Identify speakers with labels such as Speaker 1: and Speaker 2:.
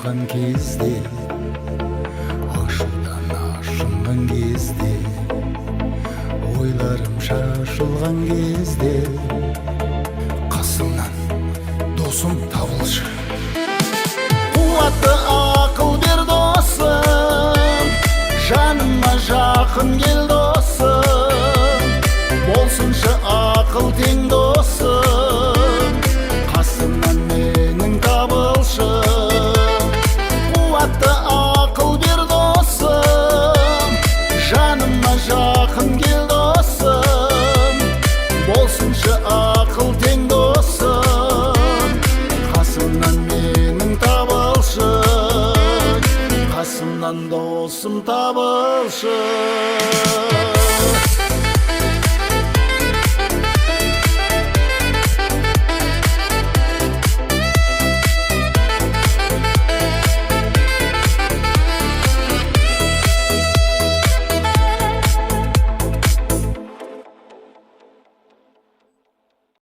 Speaker 1: Ашыққан кезде, ашудан ашынған кезде, ойларым шашылған кезде, қасымнан досым табылшы. Қуатты ақыл бер, досым, жаныма жақын кел, досым, болсыншы ақыл тең досым, қасымнан менің табылшы. Қуатты ақыл бер, досым, жаныма жақын кел, досым, болсыншы ақыл тең досым, қасымнан менің табылшы, қасымнан досым табылшы.